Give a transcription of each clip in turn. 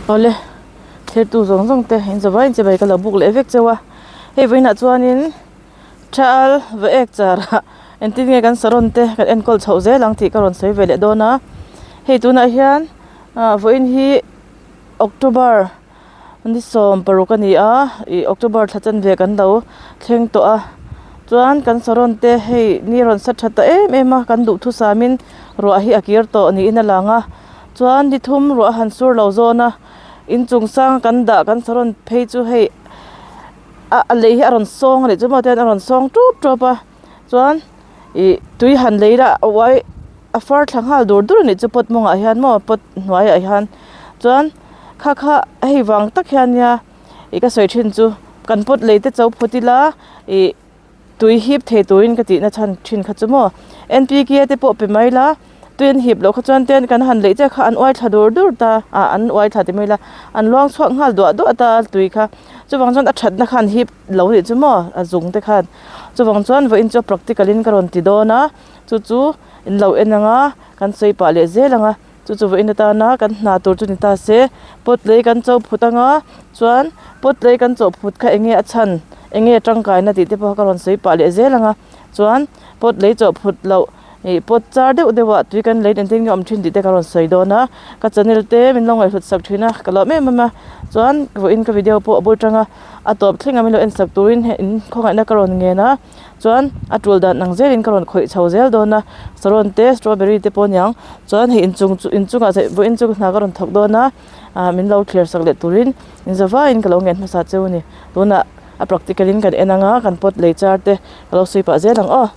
Awle thirtu zawng zawng te in zavai in chibai ka lo buk leh vek cheu a hei vawiinah chuanin thal va ek char ah engtin nge kan saron te kan enkawl chhoh zel ang tih ka rawn sawi ve leh dawn a hei tunah hian ah vawiin hi October Ni 16 a ni a, ih October thla chanve kan lo thleng tawh a, chuan kan saron te hei ni rawn sa tha ta em em a, kan duhthusamin ruah hi a kir tawh niin a lang a, chuan ni thum ruah a han sur lo zawn a, inchung sang kan dah kan saron phei chu hei a a lei hi a rawn sawng a nih chu maw tihian a rawn sawng tup tup a, chuan ih tui han lei la a uai a far thla nghal dur dur a nih chu pot mawngah hian maw pot hnuaiah hian chuan. Kha kha hei vang tak hian nia ih ka sawi thin chu kan pot lei te cho phut ila ih tui hip thei turin ka tihna chhan thin kha chu maw N P K te pawh pe mai ila tui an hip loh kha chuan ten kan han leih chiah kha an uai thla dur dur ta ah an uai thla ti mai ila an luang chhuak nghal duah duah ta tui kha chuvang chuan a thatna kha an hip lo nih chu maw a zung te khan chuvang chuan vawiin chu practical in ka rawn ti dawn a chu chu in lo en ang a kan sawi pah leh zel ang a. Chu chu vawiin atana kan hna tur chu ni ta se pot lei kan cho phut anga chuan pot lei kan chawh phut kha eng nge a chhan eng nge tangkaina tih te pawh ka rawn sawi pah leh zel anga chuan pot lei chawh phut loh ih pot char deuh deuh ah tui kan lei engtin nge awm thin tih te ka rawn sawi dawn a ka channel te min lo ngaihhlut sak thin a ka lawm em em a chuan vawiin ka video pawh a bul tanga a tawp thleng a min lo en sak turin in khawngaihna ka rawn ngen a. Chuan a tul dan ang zelin ka rawn khawih chho zel dawn a saron te strawberry te pawh a niang chuan hei inchung chu inchungah vawiin chu hna ka rawn thawk dawn a ah min lo thlir sak leh turin in za vaiin ka lo ngen hmasa cheu a ni tunah a practical in kan en ang a kan pot lei char te ka lo sawi pah zel ang aw.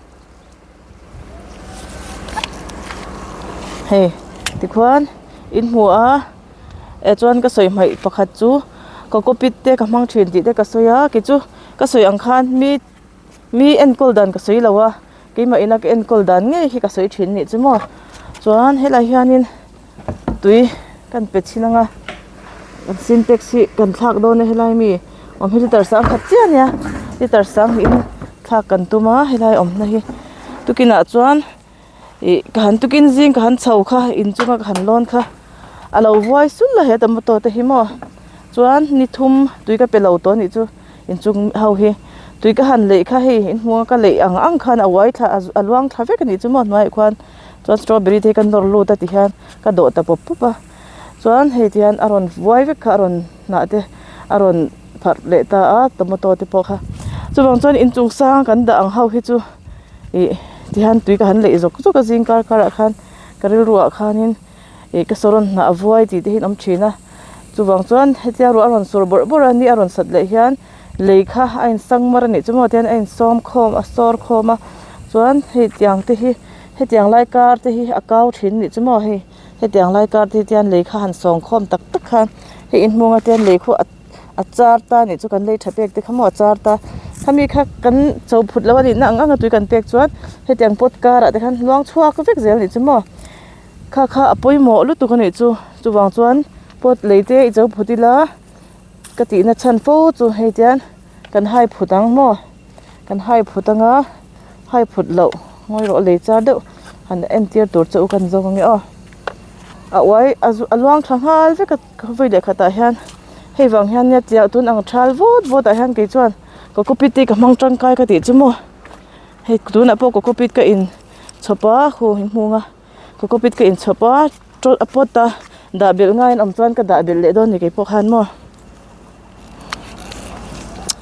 Hei tikhuan in hmu a eh chuan ka sawi hmaih pakhat chu cocopeat te ka hmang thin tih te ka sawi a keichu ka sawi ang khan mi. Mi enkawl dan ka sawi lo a, keimah ina ka enkawl dan ngei hi ka sawi thin nih chu maw. Chuan helai hianin tui kan pe chhin ang a, kan sintex hi kan thlak dawn a helai mi awm hi litre sang khat chiah a nia, litre sang hnihin thlak kan tum a helai awmna hi tukinah chuan. Ih ka han tukin zing ka han chho kha inchunga ka han lawn kha a lo vuai sul a he tomato te hi maw chuan ni thum tui ka pe lo tawh anih chu inchung ho hi tui ka han leih kha hei in hmuh a ka leih ang ang khan a uai thla a luang thla vek anih chu maw hnuaiah khuan chuan strawberry te hi ka nawr lut a ti hian ka dawh ta pawp pawp a chuan hei ti hian a rawn vuai vek kha a rawn hnah te a rawn pharh leh ta a tomato te pawh kha chuvang chuan inchung sang kan dah ang ho hi chu. Ih tihian tui ka han leih zawk zawk a zing kar karah khan ka rilruah khanin ih ka saw rawn hnah a vuai tih te hi an awm thin a chuvang chuan hetia ruah a rawn sur bawrh bawrh a ni a rawn sat leh hian lei kha a insang mar a nih chu maw tihian a insawm khawm a sawr khawm a chuan hei tiang te hi hetiang lai kar te hi a kau thin a nih chu maw hei hetiang lai kar te hi tihian lei kha han sawng khawm tak tak khan hei inhmunga te hian lei khu a. a char ta nih chu kan lei tha pek te kha maw a char ta khami kha kan cho phut lo a nih na ang ang a tui kan pek chuan hetiang pot karah te khan luang chhuak vek zel nih chu maw kha kha a pawimawh lutuk a nih chu chuvang chuan pot lei te i cho phut ila ka tihna chhan fo chu hei tian kan hai phut ang maw kan hai phut anga hai phut loh ngawi rawh lei char deuh han entir tur che u kan zawng ange aw a uai a luang tha nghal vek a. Ka vawi leh khatah hian hei vang hian nia chiah tun ang thal vawt vawt ah hian kei chuan cocopeat te ka hmang tangkai ka tih chu maw hei tunah pawh cocopeat ka in chhawp a khu in hmung a cocopeat ka in chhawp a a pot a dah belh ngaiin awm chuan ka dah belh leh dawn a ni kei pawh khan maw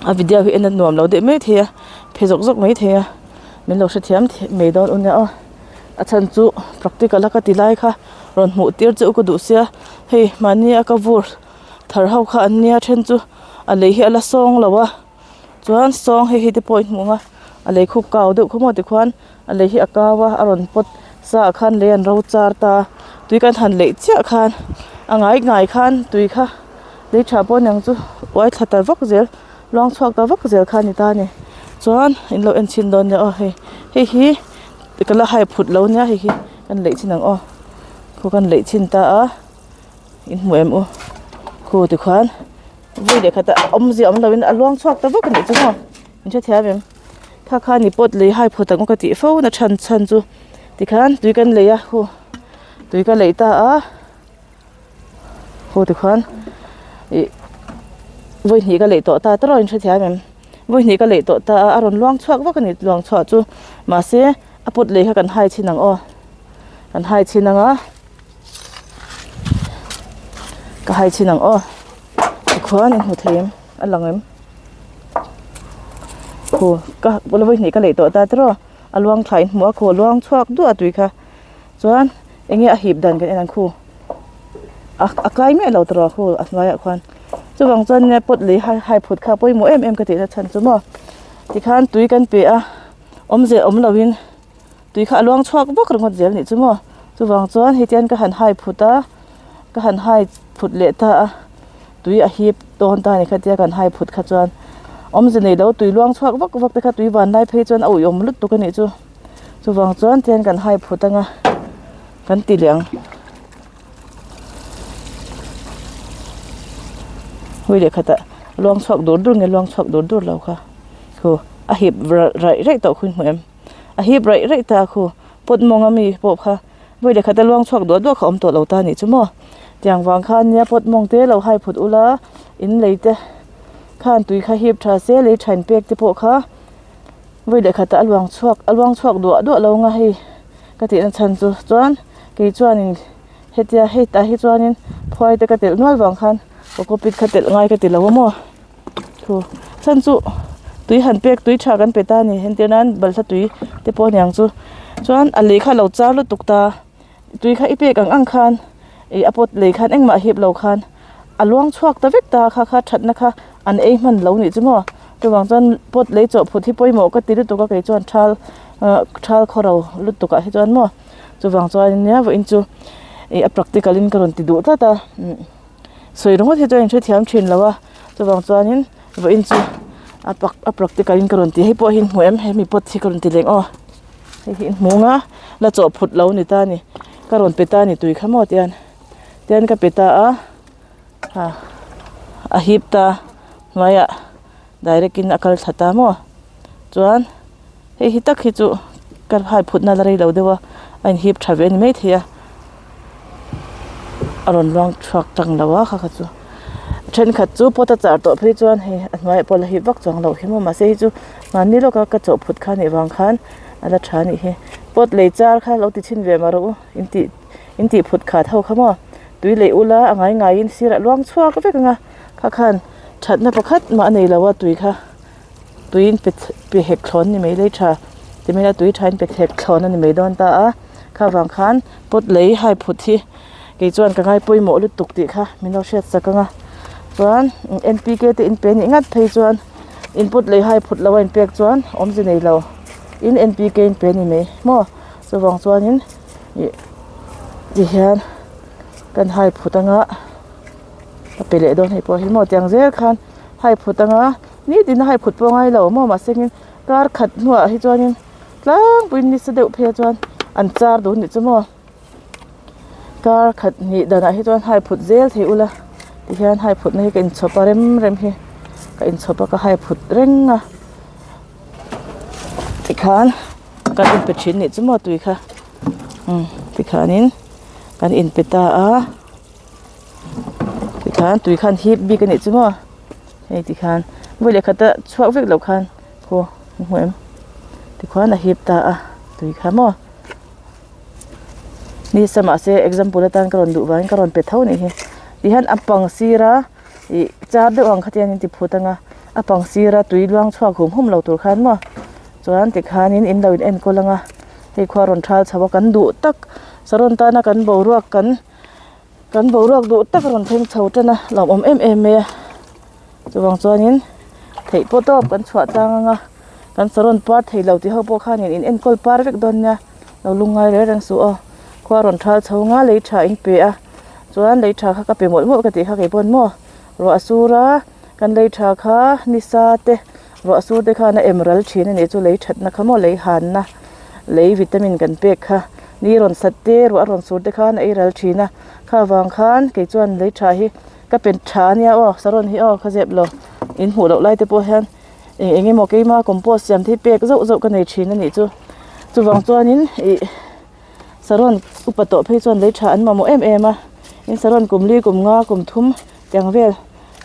a video hi en a nuam lo deuh mai thei a phe zawk zawk mai thei a min lo hrethiam mai dawn u nia aw. A chhan chu practical a ka ti lai kha rawn hmuh tir che u ka duh sia hei mahni a ka vur thar ho kha an nia then chu a lei hi a la sawng lo a chuan sawng hei hi te pawh i hmuh ang a a lei khup kau deuh khaw maw tikhuan a lei hi a kau a a rawn pawt sa ah khan lei an ro char ta a tui kan han leih chiah khan a ngai ngai khan tui kha lei tha pawh aniang chu uai thla ta vak zel luang chhuak ta vak zel kha a ni ta a ni chuan in lo en chhin dawn nia aw hei hei hi. Ka la hai phut lo nia hei hi kan leih chhin ang aw khu kan leih chhin ta a in hmu em u khu tikhuan vui leh khat a awmzia awm loin a luang chhuak ta vak a nih chu maw in hrethiam em kha kha ni pawt lei hai phut ang ka tih fo na chhan chhan chu tikhan tui kan lei a khu tui ka leih ta a. Khu tikhuan ih vawi hnih ka leih tawh ta tawrh a inhrethiam em vawi hnih ka leih tawh ta a a rawn luang chhuak vak a ni luang chhuah chu mahse a pot lei kha kan hai chhin ang aw kan hai chhin ang a ka hai chhin ang aw tikhuan in hmu thei em a lang em khu ka vawi hnih ka leih tawh ta tawrh a a luang thla in hmu a khu a luang chhuak duah a tui kha. Chuan enge a hip dan kan en ang khu a a kai miah lo tawrh a khu a hnuaiah khuan chuvang chuan nia pot lei hai hai phut kha pawimawh em em ka tih na chhan chu maw tikhan tui kan pe a awmze awm lo in tui kha a luang chhuak vak ringawt zel nih chu maw chuvang chuan hetiang hian ka han hai phut a ka han hai phut leh ta a tui a hip dawn ta a ni khatia kan hai phut kha chuan awmze nei lo tui luang chhuak vak vak te kha tui van lai phei chuan a uiawm lutuk a nih chu. Chuvang chuan tihian kan hai phut anga kan ti leh ang. Hawi leh khatah luang chhuak dur dur nge luang chhuak dur dur lo kha khu a hip raih raih tawh khu in hmu em a hip raih raih ta khu pot mawng ami pawh kha vawi leh khata luang chhuak duah duah kha awm tawh lo ta a nih chu maw tiang vang khan nia pot mawng te lo hai phut ula in lei te khan tui kha hip tha se lei thain pek te pawh kha. Vawi leh khatah a luang chhuak a luang chhuak duah duah lo nga hei ka tihna chhan chu chuan kei chuanin hetia hei tah hi chuanin phuai te ka telh nual vang khan cocopeat kha telh ngai ka ti lo a maw thu chhan chu tui han pek tui tha kan pe ta a ni entir nan balhla tui te pawh a niang chu chuan a lei kha a lo char lutuk ta. Tui kha i pek ang ang khan ih a pot lei khan engmah hip lo khan a luang chhuak ta vek ta kha kha thatna kha an ei hman lo nih chu maw chuvang chuan pot lei chawh phut hi pawimawh ka ti lutuk a kei chuan thal ah thal khaw ro lutuk ah hi chuan maw chuvang chuan nia vawiin chu ih a practical in ka rawn ti duh tlat a sawi ringawt hi chuan in hrethiam thin lo a chuvang chuanin vawiin chu a a practical in ka rawn ti hei pawh hi in hmu em hemi pot hi ka rawn ti leng aw. Hei hi hmung a la chawh phut lo ni ta a ni ka rawn pe ta a ni tui kha maw tian tian ka pe ta a ha a hip ta hnuaiah direct in a kal thla ta maw chuan hei hi tak hi chu ka hai phut na la rei lo deuh a a in hip tha ve a ni maithei a. A rawn luang chhuak tang lo a kha kha chu thenkhat chu pot a char tawh phei chuan hei a hnuaiah pawh la hip vak chuang loh hi maw mahse hei chu mahni lawka ka chawh phut kha nih vang khan a la tha anih hi pot lei char kha lo ti chhin ve mah rawh u in tih in tih phut khat ho kha maw tui lei ula a ngai ngaiin sirah luang chhuak vek ang a kha khan thatna pakhat mah a nei lo a tui kha. Tui in pe pe hek thlawn ni mai lei tha ti mai ila tui tha in pe hek thlawn a ni mai dawn ta a kha vang khan pot lei hai phut hi kei chuan ka ngai pawimawh lutuk tih kha min lo hriat sak ang a chuan N P K te in pe nih ngat phei chuan in pot lei hai phut lo a in pek chuan awmze nei lo in N P K in pe ni mai maw chuvang chuanin ih ti hian kan hai phut anga ka pe leh dawn hei pawh hi maw tiang zel khan hai phut anga. Nitin a hai phut pawh ngai lo maw mahse in kar khat hnuah hi chuanin tlangpuiin nisa deuh phei ah chuan an char duh anih chu maw kar khat hnih danah hi chuan hai phut zel thei ula tihian hai phut na hi ka inchhawp a rem rem hi ka inchhawp a ka hai phut reng a tikhan kan inpe thin anih chu maw tui kha umm tikhanin kan inpe ta a tikhan tui khan hip bik anih chu maw. Hei tikhan vawi leh khata chhuak vek loh khan khaw hmu em tikhuan a hip ta a tui kha maw ni sa mahse example atan ka rawn duh vangin ka rawn pe tho anih hi tihian a pang sira ih char deuh ang kha te hian in ti phut anga a pang sira tui luang chhuak hum hum lo tur khan maw chuan tikhanin in lo in enkawl anga hei khua rawn thal chho a kan duh tak saron tana kan boruak kan. Kan boruak duh tak a rawn thleng chho tan a lawmawm em em mai a chuvang chuanin theih pawh tawp kan chhuah tlang ang a kan saron par thei lo tih ho pawh khanin in enkawl par vek dawn nia lo lungngai reng reng suh aw khua a rawn thal chho nga lei tha in pe a chuan lei tha kha ka pe mawlh mawlh ka tih kha kei pawn maw ruah a sur a kan lei tha kha nisa te ruah sur te khan a em ral thin a nih chu lei thatna kha maw lei hanna lei vitamin kan pek kha. Ni rawn sat te ruah a rawn sur te khan a ei ral thin a kha vang khan kei chuan lei tha hi ka pe tha ania aw saron hi aw ka zep lo in hmuh loh lai te pawh hian eng eng emaw keima compost siam te hi pek zauh zauh ka nei thin a nih chu chuvang chuanin ih saron upa tawh phei chuan lei tha an mamawh em em a. In saron kum li kum nga kum thum tiang vel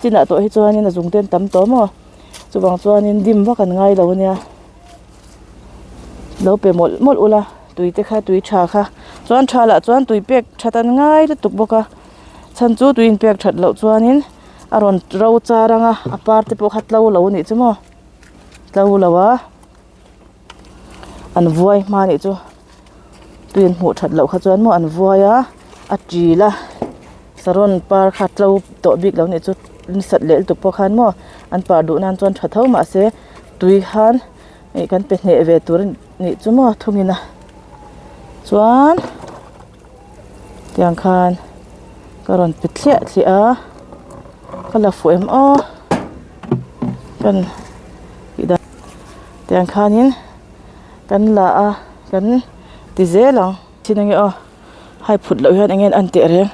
chinah tawh hi chuanin a zung te an tam tawh maw chuvang chuanin dim vak an ngai lo ania lo pe mawlh mawlh ula tui te kha tui tha kha chuan tha lah chuan tui pek that an ngai lutuk bawk a chhan chu tui in pek that loh chuanin a rawn ro char ang a a par te pawh kha tlo lo a nih chu maw tlo lo a an vuai hma nih chu tui an hmuh that loh kha chuan maw an vuai a a ṭil a saron par kha tlo tawh bik lo nih chu ni sat leh lutuk pawh khan maw an par duh nan chuan tha tho mahse tui khan ih kan pe hneh ve tur nih chu maw thungin a chuan tiang khan ka rawn pe thliah thliah a ka la fuh em aw kan tih dan tiang khanin kan la a kan ti zel ang chin ange aw hai phut loh hian eng nge an teh reng.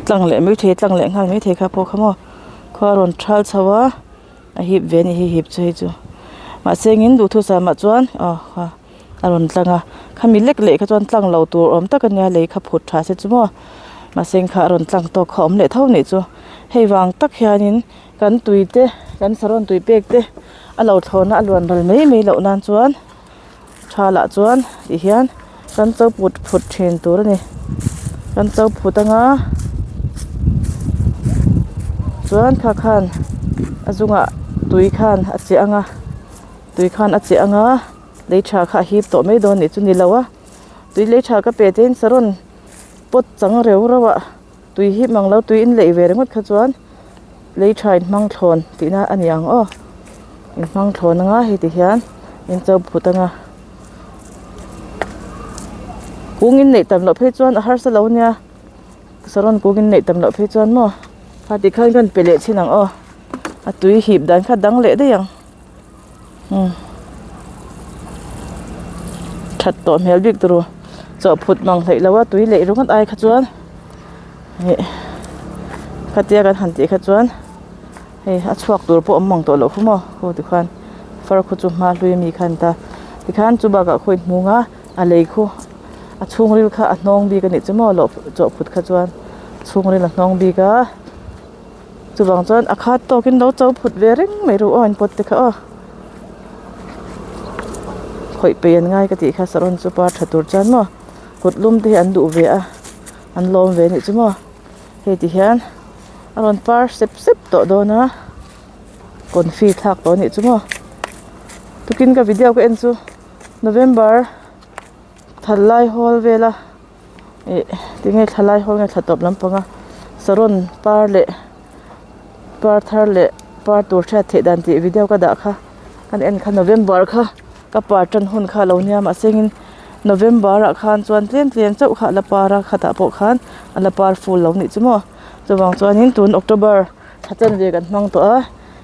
Tlang leh mai thei tlang leh nghal mai thei kha pawh kha maw khua rawn thal chho a a hip ve a ni hi hip chu hei chu mahse engin duhthusam ah chuan aw kha a rawn tlang a khami lek leh kha chuan tlang lo tur awm tak a nia lei kha phut tha se chu maw mahse kha a rawn tlang tawk kha a awm leh tho a nih chu hei vang tak hianin kan tui te kan saron tui pek te a lo thlawhna a luan ral mai mai loh nan chuan tha lah chuan ti hian kan cho put phut thin tur a ni kan cho phut anga chuan kha khan a zungah tui khan a chiah anga tui khan a chiah anga lei tha kha a hip tawh mai dawn nih chu ni lo a tui lei tha ka pe te in saron pot chang reu reuh ah tui hip mang lo tui in leih ve ringawt kha chuan lei tha in hmang thlawn tihna a ni ang aw in hmang thlawn anga hei ti hian in cho phut anga kung in neih tam loh phei chuan a harsa lo ania saron kung in neih tam loh phei chuan maw kha ti khan kan pe leh thin ang aw a tui hip dan kha dang leh daih ang. Umm that tawh hmel bik turu chawhphut mang hleih lo a tui leh ringawt ai kha chuan ih khatia kan han tih kha chuan hei a chhuak tur pawh awm mang tawh loh khu maw khu tikhuan far khu chu hma hlui ami kha a ni ta tikhan chu bakah khawi hmung a a lei khu a chhungril kha a hnawng bik a nih chu maw chawhphut kha chuan chhungril a hnawng bik a. Chuvang chuan a khat tawkin lo cho phut ve reng mai ru aw in pot te kha aw. Khawih pei an ngai ka tih kha saron chu par tha tur chuan maw kut lum te hi an duh ve a an lawm ve anih chu maw hei ti hian a rawn par sep sep tawh dawn a confi thlak tawh anih chu maw tukin ka video ka en chu November thal lai hawl vel a. Ih tinge thla lai ho nge thla tawp lampanga saron par leh par thar leh par tur hriat theih dan tih video ka dah kha kan en kha November kha ka par tan hun kha a lo nia mahse engin November ah khan chuan tlem tlem chauh kha a la par a khatah pawh khan a la par full lo nih chu maw chuvang chuanin tun October thla chanve kan hmang tawh a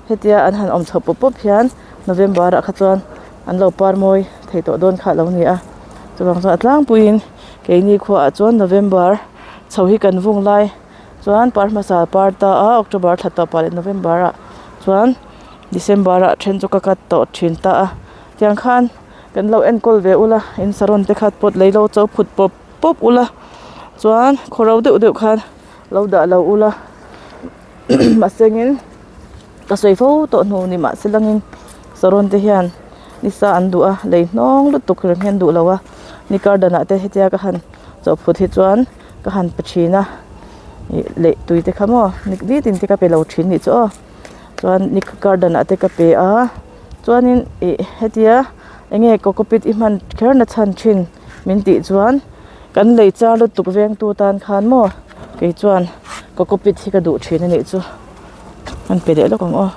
hetia an han awm chho pawp pawp hian November ah kha chuan an lo par mawi thei tawh dawn kha a lo ni a chuvang chuan a tlangpuiin keini khuaah chuan November chho hi kan vung lai chuan par hmasa par ta a October thla tawpah leh November ah chuan December ah then chu ka cut tawh thin ta a tiang khan kan lo enkawl ve ula in saron te kha pawt lei lo cho phut pawp pawp ula chuan khaw ro deuh deuh khan lo dah lo ula mahsengin ka sawi fo tawh hnu ni mahse langin saron te hian nisa an duh a lei hnawng lutuk reng hian duh lo a ni garden ah te hetia ka han chawhphut hi chuan ka han pe thin a ih leh tui te kha maw nitin te ka pe lo thin nih chu aw chuan ni garden ah te ka pe a chuanin ih hetia eng nge cocopeat i hman kher na chhan thin min tih chuan. Kan lei char lutuk vengtu tan khan maw kei chuan cocopeat hi ka duh thin a nih chu an pe leh lawk ang aw.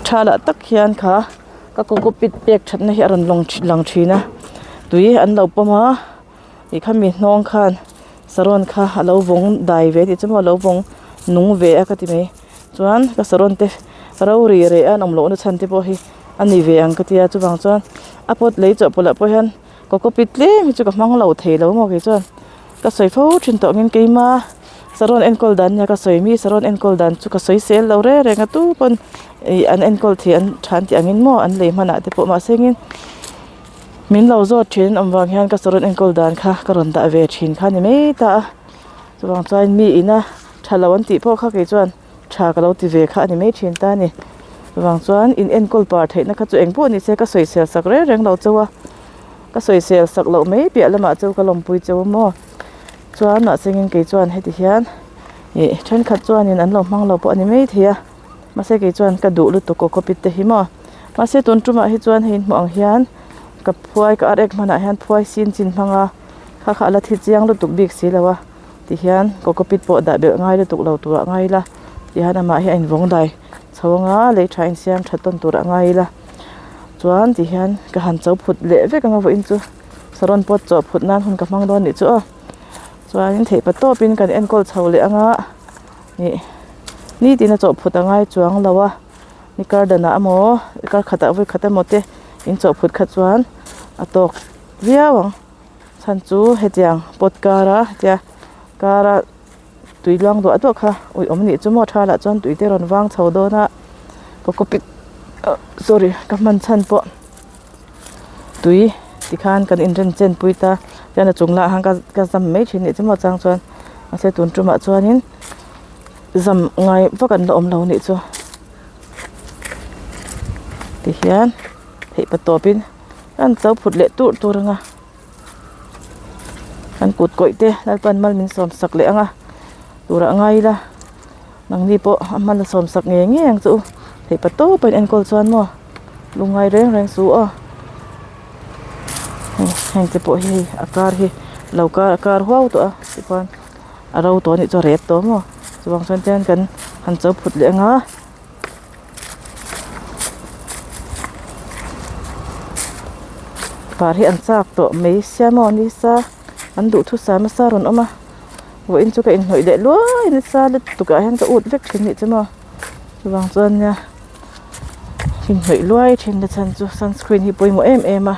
Tha lah tak hian kha ka cocopeat pek thatna hi a rawn lawng lang thin a tui an lo pawm a ih khami hnawng khan saron kha a lo vawng dai ve tih chu maw a lo vawng nung ve a ka ti mai. Chuan ka saron te ro ri reh a an awm lohna chhan te pawh hi a ni ve ang ka tia chuvang chuan a pot lei chawhpawlh ah pawh hian cocopeat tlem hi chu ka hmang lo thei lo maw kei chuan ka sawi fo thin tawh angin keima. Saron enkawl dan nia ka sawi mi saron enkawl dan chu ka sawi sel lo reng reng a tu pawn ih an enkawl thei an tha an tih angin maw an lei hmanah te pawh mahse engin min lo zawt thin an awm vang hian ka saron enkawl dan kha ka rawn dah ve thin kha a ni mai ta a chuvang chuan mi ina tha lo an tih pawh kha kei chuan tha ka lo ti ve kha a ni mai thin ta a ni chuvang chuan in enkawl par theihna kha chu engpawh ni se ka sawisel sak reng reng lo chauh a ka sawisel sak loh mai piah lamah chu ka lawmpui chauh a maw. Chuan mahse engin kei chuan heti hian ih thenkhat chuanin an lo hmang lo pawh a ni maithei a mahse kei chuan ka duh lutuk aw copy te hi maw mahse tun tumah hi chuan hei hmuh ang hian ka phuai ka ar ek hmanah hian phuai sin chin hmang a kha kha a la thi chiang lutuk bik si lo a tihian cocopeat pawh dah belh ngai lutuk lo turah ngai ila tihian amah hi a invawng dai chho anga lei tha insiam that tawn turah ngai ila chuan tihian ka han cho phut leh vek ang a vawiin chu. Saron pawt chawh phut nan hun ka hmang dawn nih chu aw chuanin theih pa tawpin kan enkawl chho leh anga ih nitin a chawh phut a ngai chuang lo a ni kar danah emaw kar khatah vawi khat emaw te in chawh phut kha chuan a tawk viau ang chhan chu hetiang pawt kara hetia kara tui luang duah duah kha ui awm nih chu maw tha lah chuan tui te rawn vang chho dawn a cocopeat sorry ka hman chhan pawh. Tui tikhan kan inren chen pui ta chuan a chung lah khan ka zam mai thin nih chu maw chang chuan mahse tun tumah chuanin zam ngai vak an la awm lo nih chu tihian theih pa tawpin an cho phut leh tur tur ang a kan kut kawih te lalpan mal min sawm sak leh ang a turah ngai ila nangni pawh a hman a sawm sak ngei ngei ang chu u theih pa tawp a in enkawl chuan maw. Lungngai reng reng su aw hei heng te pawh hi hei a kar hi lo kar a kar huau tawh a tichuan a ro tawh anih chu a rep tawh maw chuvang chuan tian kan han cho phut leh ang a par hi an chak tawh mai sia maw nisa an duhthusam nasa rawn awm a vawiin chu ka inhnawih leh luai nasa lutuk ah hian ka ut vek thin nih chu maw chuvang chuan nia. Inhnawih luai thin na chhan chu sunscreen hi pawimawh em em a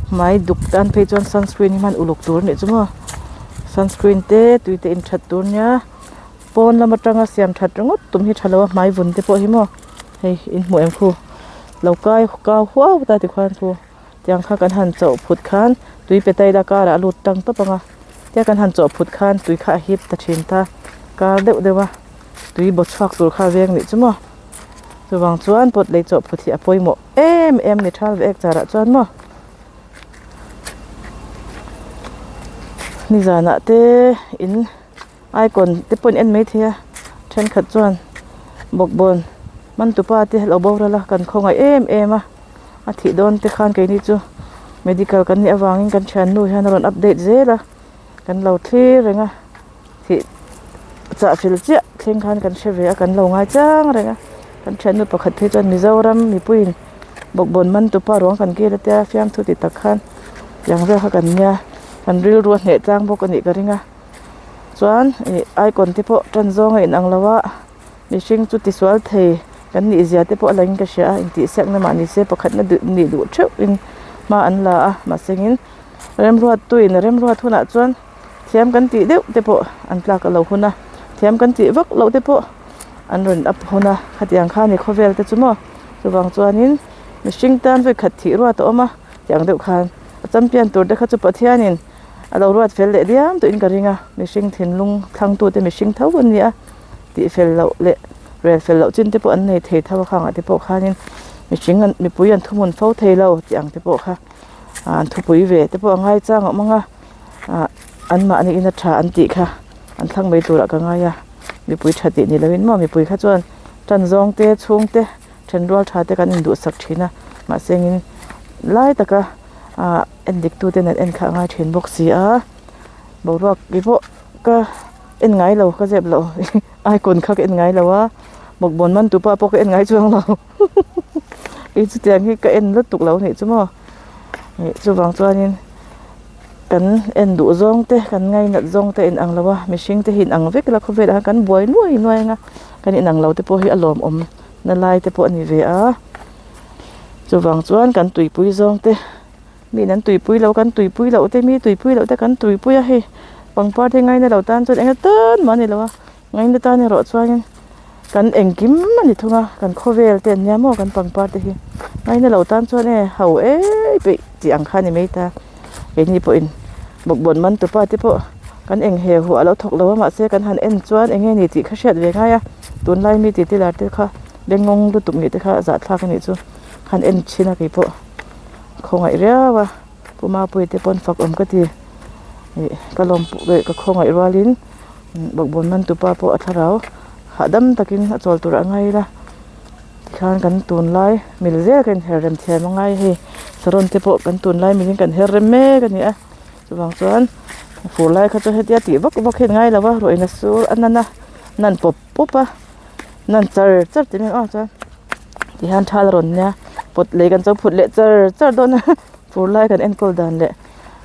hmai duk tan phei chuan sunscreen hi hman uluk tur a nih chu maw sunscreen te tui te inthat tur nia pawn lam atanga siam that ringawt tum hi tha lo a hmai vun te pawh hi maw hei in hmuh em khu lo kai kau huau ta tikhuan khu tiang kha kan han chauh phut khan tui pe ta ila karah a lut tang tawp ang a tia kan han chawh phut khan tui kha a hip ta thin ta kar deuh deuh a tui baw chhuak tur kha a veng nih chu maw. Chuvang chuan pot lei chawh phut hi a pawimawh em em ni thal ve ek charah chuan maw nizanah te in icon te pawh in en maithei a thenkhat chuan bawkbawn man tupa te lo boral a kan khawngaih em em a a thih dawn te khan keini chu medical kan nih avangin kan thiannu hian a rawn update zel a kan lo thlir reng a. Thih chah fel chiah thleng khan kan hre ve a kan lo ngai chang reng a kan thiannu pakhat phei chuan Mizoram mipuiin bawkbawn man tupa ruang kan kil a tia fiamthu ti tak khan tiang vel kha kan nia kan rilru a hneh tlang bawk a nih ka ring a chuan ih icon te pawh tan zawng a inang lo a mihring chu tisual thei kan nih zia te pawh a lang in ka hria a intihsiakna mah ni se pakhatna duh nih duh theuh in hma an la a mahse engin remruattuin a remruat hunah chuan. Thiam kan tih deuh te pawh an tlak a lo hun a, thiam kan tih vak loh te pawh an rawn up hun a, khatiang kha ni khawvel te chu maw chuvang chuanin mihring tan vawi khat thih ruat a awm a tiang deuh khan a champion tur te kha chu Pathianin a lo ruat fel leh diam tawhin ka ring a, mihring thinlung thlangtute mihring tho an ni a, tih fel loh leh rel fel loh chin te pawh an nei thei tho a khangah te pawh khanin mihring an mipui an thuhmun fo thei lo tih ang te pawh kha an thupui ve te pawh a ngai chang a awm ang a. ah an mahni in a tha an tih kha an thlang mai turah ka ngai a mipui tha tih ni loin maw mipui kha chuan tan zawng te chhung te then rual tha te kan induhsak thin a mahse engin lai taka ah en dik tu ten an en kha a ngai thin bawk si a boruak te pawh ka en ngai lo ka zep lo icon kha ka en ngai lo a bawkbawn man tu pa pawh ka en ngai chuang lo kei chutiang hi ka en lutuk lo anih chu maw ih chuvang chuanin. Kan en duh zawng te kan ngainat zawng te a inang lo a mihring te hi inang vek ila khawvelah hian kan buai nuai nuai ang a kan inang lo te pawh hi a lawmawm na lai te pawh a ni ve a chuvang chuan kan tuipui zawng te mi in an tuipui loh kan tuipui loh te mi tuipui loh te kan tuipui a hei. Pangpar te ngaina lo tan chuan enga tan mah a ni lo a, ngaina tan erawh chuanin kan engkim a ni thung a, kan khawvel te an nia maw kan pangpar te hi ngaina lo tan chuan e ho eii peih tih ang kha a ni mai ta. Keini pawhin bawkbawn man tupa te pawh kan eng he huah a lo thawk lo a mahse kan han en chuan eng nge ni tih kha hriat ve ngai a, tunlai mi titi lar te kha bengngawng lutuk nih te kha zahthlak a nih chu han en thin a keipawh khawngaih riau a. Pu Mapuii te pawn fak awm ka ti ih ka lawm ka khawngaih rualin bawkbawn man tupa pawh a thlarau hahdam takin a chawl tur a ngai ila tikhan kan tunlai mil zel ka inher rem thiam a ngai hei saron te pawh kan tunlai milin kan her rem mek a ni a chuvang chuan fur lai kha chu hetia tih vak vak hi an ngai lo va ruah in a sur a nan a nan pawp pawp a nan char char tih mai ang aw chuan tihian thal a rawn nia pawt lei kan cho phut leh char char dawn a. Fur lai kan enkawl dan leh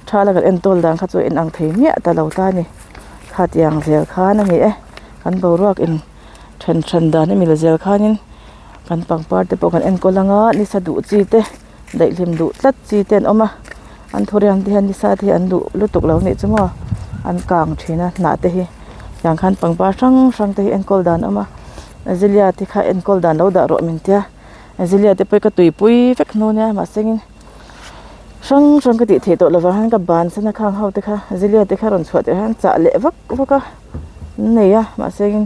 thala kan entawl dan kha chu a inang thei miah ta lo ta a ni. Khatiang zel khan a ni e. Kan boruak in then then dan a mil zel khanin kan pangpar te pawh kan enkawl anga nisa duh chi te daihlim duh tlat chi te an awm a. An thuriam te hian nisa te hi an duh lutuk lo nih chu maw an kang thin a hnah te hi. Tiang khan pangpar hrang hrang te hi enkawl dan a awm a. Azalea te kha enkawl dan lo dah rawh min tia. Azalea te pawh hi ka tuipui vek hnu nia mahsengin hrang hrang ka tih theih tawh lovang hian ka bansan a khang ho te kha Azalea te kha rawn chhuah tirh hian chah leh vak vak a an nei a mahsengin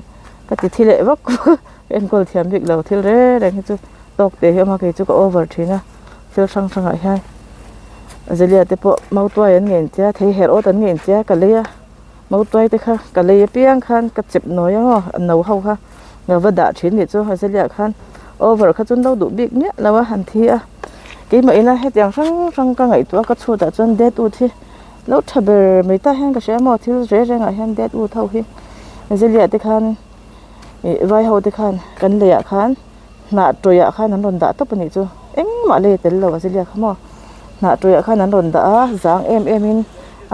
ka ti thi leh vak vak a ka enkawl thiam bik lo thil reng reng hi chu tawk teh hi a awm a kei chu ka over thin a thil hrang hrangah hian Azalea te pawh mautuai an ngen che a thei herh awt an ngen che a ka lei a. Mautuai te kha ka lei apiang khan ka chep nawi ang aw a no ho kha ka va dah thin nih chu azalea khan over kha chu an lo duh bik miah lo a han thi a keimah ina hetiang hrang hrang ka ngaihtuah a ka chhutah chuan dead wood hi lo tha ber mai ta hian ka hria maw thil reng rengah hian dead wood ho hi azalea te khan ih vai ho te khan kan leiah khan. Hnah tawih ah khan an rawn dah tawp a nih chu engmah lei a tel lo azalea kha maw hnah tawih ah khan an rawn dah a zang em em in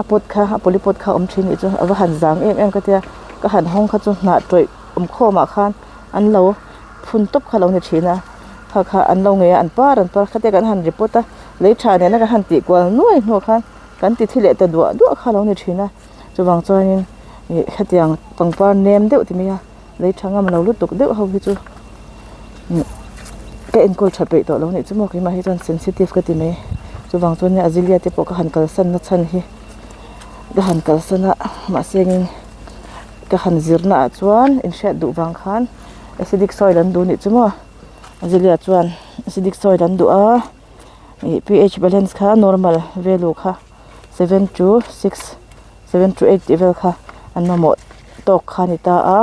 a pot kha a polypot kha a awm thin nih chu a va han zang em em ka tia ka han hawng kha chu hnah tawih awm khawm ah khan an lo phun tawp kha a lo ni thin a kha kha an lo ngei a an par an par khatia kan han report a lei tha nena kan han tih kual nuai hnuah khan kan ti thi leh ta duah duah kha a lo ni thin a chuvang chuanin ih hetiang pangpar nem deuh ti mai a. Lei tha ngam lo lutuk deuh ho hi chu ka enkawl tha peih tawh lo nih chu maw keimah hi chuan sensitive ka ti mai chuvang chuan nia azalea te pawh ka han kalsan na chhan hi ka han kalsan a mahse engin ka han zir na ah chuan inhriat duh vang khan acidic soil an duh nih chu maw azalea chuan acidic soil an duh a ih ph balance kha normal value kha 7 to 6 7 to 8 tih vel kha an mamawh tawk kha a ni ta a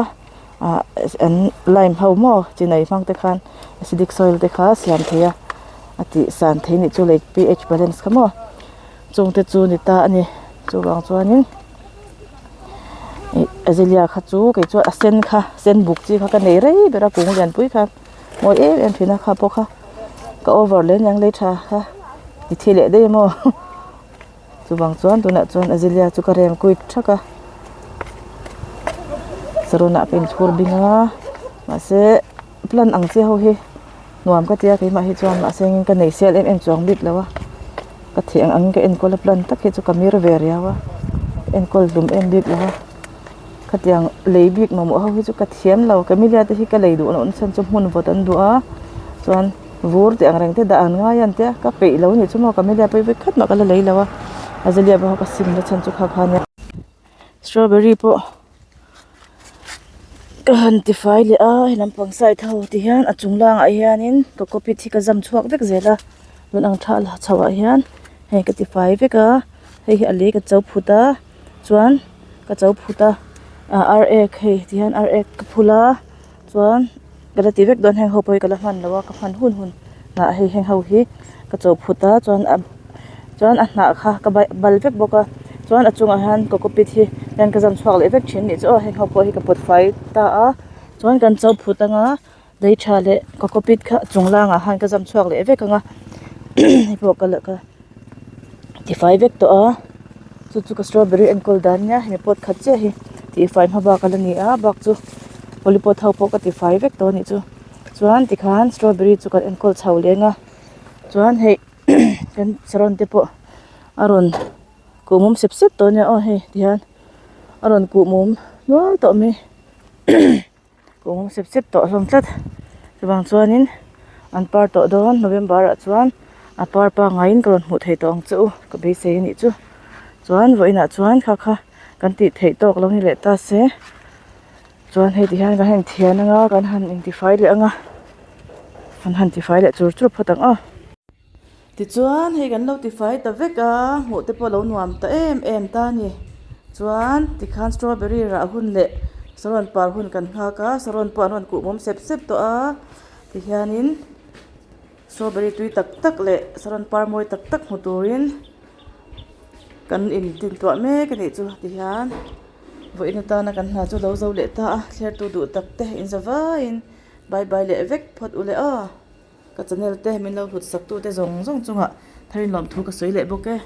ah an lime ho maw chinai hmang te khan acidic soil te kha siam thei a a tih san thei nih chu lei ph balance kha maw chung te chu ni ta a ni chuvang chuanin ih azalea kha chu kei chuan a sen kha sen buk chi kha ka nei rei ber a kung lian pui kha mawi em em thin a kha pawh kha ka over leh aniang lei tha kha ti thi leh daih maw. Chuvang chuan tunah chuan azalea chu ka rem kuit thak a saron ah ka inchhur bing a mahse plant ang chi ho hi nuam ka tia keimah hi chuan mahse engin ka nei sel em em chuang bik lo a ka thih ang angin ka enkawl a plant tak hi chu ka mir ve riau a ka enkawl hlum em bik lo a khatiang lei bik mamawh ho hi chu ka thiam lo camellia te hi ka lei duh loh na chhan chu hmun vawt an duh a chuan. Vur tih ang reng te dah an ngai a an tia ka peih lo a nih chu maw camellia pawh hi vawi khat mah ka la lei lo a azalea pawh ka sim na chhan chu kha kha ania strawberry pawh ka han ti fai leh a he lampang side ho ti hian a chung langah hianin cocopeat hi ka zam chhuak vek zel a tun ang tha la chho ah hian hei ka ti fai vek a hei hi a lei ka cho phut a chuan ka cho phut a ah ar ek hei ti hian ar ek ka phul a. Chuan ka la ti vek dawn heng ho pawh hi ka la hman lo a ka hman hun hun hnah hei heng ho hi ka cho phut a chuan a chuan a hnah kha ka bal vek bawk a chuan a chungah hian cocopeat hi hian ka zam chhuak leh vek thin anih chu aw heng ho pawh hi ka pawt fai ta a chuan kan cho phut anga lei tha leh cocopeat kha chung langah khan ka zam chhuak leh vek ang a hei pawh ka la ka tifai vek tawh a chu chu ka strawberry enkawl dan nia hemi pot khat chiah hi tihfai hma bak a la ni a bak chu polypot ho pawh ka tifai vek tawh a nih chu chuan tikhan strawberry chu kan enkawl chho leng a chuan hei kan saron te pawh a rawn kuhmum sep sep tawh a nia aw hei tihian. A rawn kuh mum nual tawh mai kuh mum sep sep tawh hlawm tlat chuvang chuanin an par tawh dawn November ah chuan a par pangaiin ka rawn hmuh thei tawh ang che u ka beisei a nih chu chuan vawiinah chuan kha kha kan tih theih tawk lo ni leh ta se chuan hei ti hian kan han inthian anga kan han intifai leh anga kan han tifai leh chur chur phawt ang aw. Tichuan hei kan lo tifai ta vek a, hmuh te pawh a lo nuam ta em em ta a ni. Chuan tikhan strawberry rah hun leh saron par hun kan nghak a, saron pawh an rawn kuh mawm sep sep tawh a. Tihianin strawberry tui tak tak leh saron par mawi tak tak hmu turin kan intintuah mek a nih chu tihian vawiin atana kan hna chu lo zo leh ta a, thlertu duh tak te inza vaiin bye bye leh vek phawt u le aw. Ka channel te min lo hlut sak tu te zawng zawng chungah tharin lawmthu ka sawi leh bawk e.